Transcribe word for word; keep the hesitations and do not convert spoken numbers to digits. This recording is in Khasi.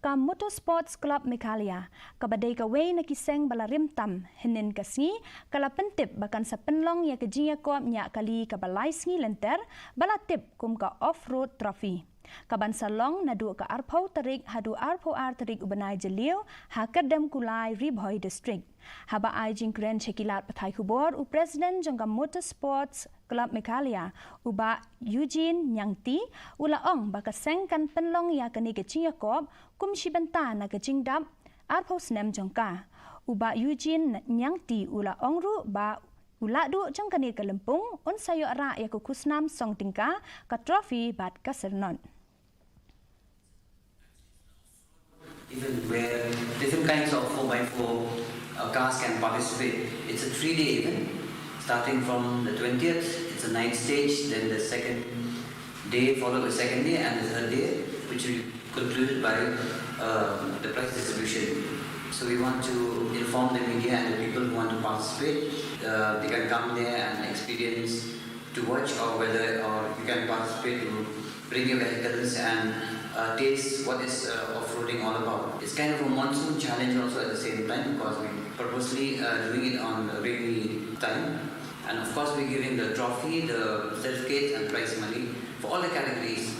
Ka Motorsports Club Meghalaya, kaba dei kawei na ki seng ba la rim tam hynnin ka sngi, ka la pyntip ba kan sa pynlong ïa ka jingïakop ñiah kali kaba lai sngi lynter, ba la tip kum ka Off-Road Trophy, kaban sa long naduh ka arphew tarik haduh arphew ar tarik u bnai Jylliew ha Kyrdemkulai, Ri Bhoi District. Haba ai jingkren sha ki lad pathai khubor, u President jong ka Motorsports Club Meghalaya, u Bah Eugene Ñiangti, u la ong ba ka seng kan pynlong ïa kane ka jingïakop kum shi bynta na ka jingdap arphew snem jong ka. U Bah Eugene Ñiangti u la ong ruh ba u lahduh jong kane ka lympung un sa ïoh rah ïa ka khusnam song tyngka, ka trophy bad ka syrnod. Event where different kinds of four by four uh, cars can participate. It's a three-day event, starting from the twentieth, it's a night stage, then the second day, followed by second day, and the third day, which will be concluded by uh, the prize distribution. So we want to inform the media and the people who want to participate. Uh, they can come there and experience to watch, or whether or you can participate to bring your vehicles and uh, taste what is uh, off-roading all about. It's kind of a monsoon challenge also at the same time, because we purposely uh, doing it on a rainy time. And of course, we're giving the trophy, the certificate, and prize money for all the categories.